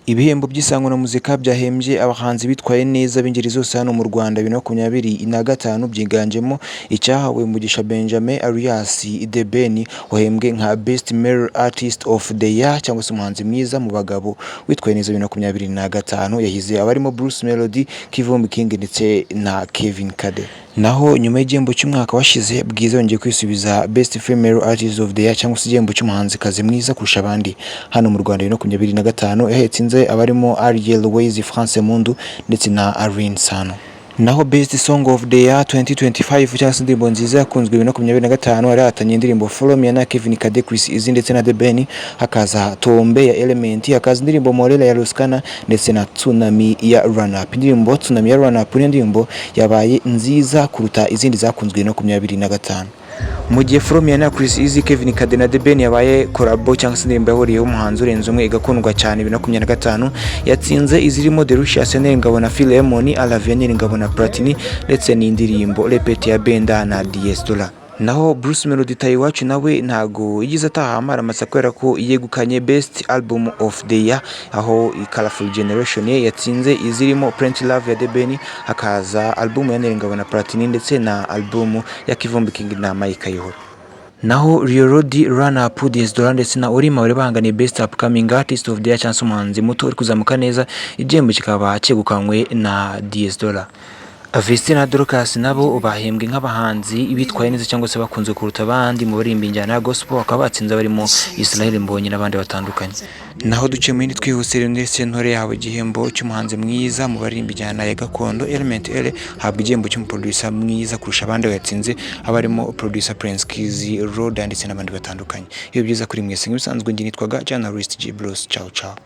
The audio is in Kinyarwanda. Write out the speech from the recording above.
Ibihembo by'Isango na Muzika byahembye abahanzi bitwaye neza b'ingeri zose hano mu Rwanda 2025, byiganjemo icyahawe Mugisha Benjamin alias The Ben, wahembwe nka Best Male Artist of the Year cyangwa se umuhanzi mwiza mu bagabo witwaye neza 2025. Yahize abarimo Bruce Melody, Kivumbi King ndetse na Kevin Kade. Naho nyuma y'igihembo cy'umwaka washize, Bwiza yongeye kwisubiza Best Female Artist of the Year cyangwa se igihembo cy'umuhanzikazi mwiza kurusha abandi hano mu Rwanda 2025, yatsinze abarimo Ariel Wayz, France Mpundu ndetse na Alyn Sano. Naho Best Song of the Year 2025 cyangwa se indirimbo nziza yakunzwe 2025, hari hatanye indirimbo Follow Me na Kevin Kade, Chris Eazy ndetse na The Ben, hakaza Tombe ya Element, hakaza indirimbo Morela ya Ross Kana ndetse na Tsunami ya Run Up. Indirimbo Tsunami ya Run Up niyo ndirimbo yabaye nziza kuruta izindi zakunzwe 2025, mu gihe Follow Me na Chris Eazy, Kevin Kade na The Ben yabaye collabo cyangwa se indirimbo yahuriyeho umuhanzi urenze umwe igakundwa cyane 2025, yatsinze izirimo Delicious ya Nel Ngabo na Philemon, Alavia Nel Ngabo na Platini ndetse n'indirimbo Repete ya Benda na Diez Dola. Naho Bruce Melody Tayiwacu nawe ntago yigeze ataha amaramasa kubera ko yegukanye Best Album of the Year, aho Colorful Generation ye yatsinze izirimo Plenty Love ya The Ben, hakaza album ya Nel Ngabo na Platini ndetse na album ya Kivumbi King na Mike Kayihura. Naho Rio Rodi, Run Up, Diez Dola ndetse na Orima bari bahanganiye Best Upcoming Artist of the Year cyangwa se umuhanzi muto uri kuzamuka neza, igihembo kikaba cyegukanywe na Diez Dola. Vestine na Dorcas nabo bahembwe nk'abahanzi bitwaye neza cyangwa se bakunzwe kuruta abandi mu baririmba injyana ya gospel, bakaba batsinze barimo Israel Mbonyi n'abandi batandukanye. Naho duce mu yindi twihuse, ndetse Ntore yahawe igihembo cy'umuhanzi mwiza mu baririmba injyana ya gakondo, Element Eleeeh habwa igihembo cy'umuproducer mwiza kurusha abandi, yatsinze abarimo producer Prince Kizi, Roda ndetse n'abandi batandukanye. Iyo byiza kuri mwese, nk'ibisanzwe njye nitwaga Journalist G Bruce. Ciao ciao.